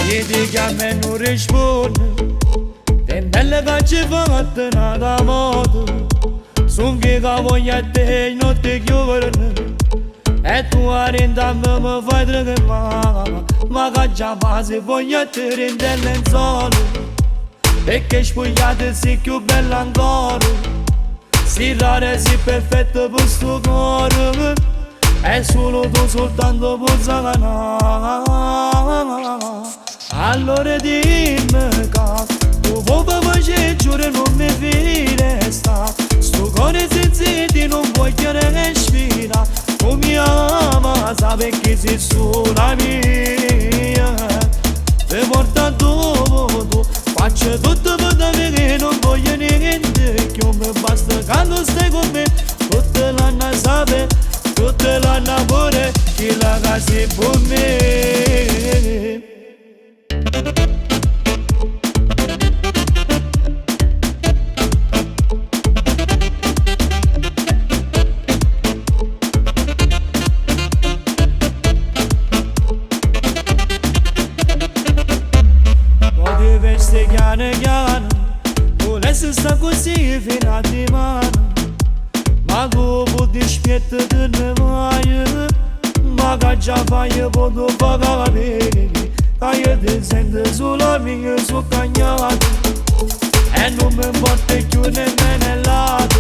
Si ti chiammo e nun rispunne, Dimmelle che ce fatte n'ata vota. Song' io ca voglio a te notte e ghiuorno E tu 'a dint' a me me fai tremmà. Ma ch'aggia fa si voglio a te dint' 'e lenzola. Pecché spugliata si cchiù bella ancora. Si rara e si perfetta pe stu core. E solo tu soltanto può sanà. Allora dimme ca tu vuò fa pace e giuro nun me fire 'e sta. Stu core senza 'e te nun voglio respirà. Tu mi ama, sa pecché si sola mia. Te porto addò vuò tu, faccio tutto pe t'avè, nun voglio niente cchiù. Me basta ca tu stai cu me, tutt l'anna sapè, tutt l'anna pure, chella ca si pe me. Po' te veste chiano chiano, vulesse sta accussì fino a dimane. Ma tu p' dispietto te ne vaje, ma ch'aggia fa io p' t' fa capì ca io te sento sulo a mia, so' cagnato e nun me 'mporta cchiù nemmeno 'e ll'ate.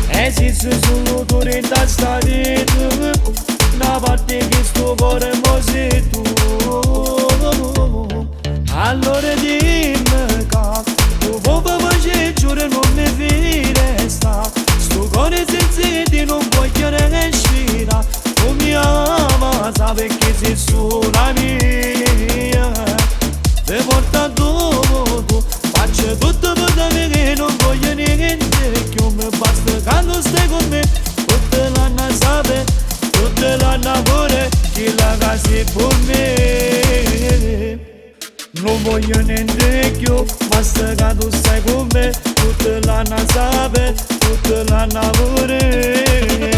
Esiste solo tu dint' a sta vita, na parte 'e chisto core mo si tu. Allora dimme ca tu vuò fa pace e giuro nun me fire 'e sta. Stu core senza 'e te nun voglio respirà. Tu mi ama, sa pecché si sola mia. Te porto addò vuò tu, faccio tutto pe t'avè, nun voglio niente cchiù. Me basta ca tu stai cu me, tutt l'anna sapè, tutt l'anna pure, chella ca si pe me. Nun voglio niente cchiù, basta ca tu stai cu me, tutt l'anna sapè, tutt l'anna pure.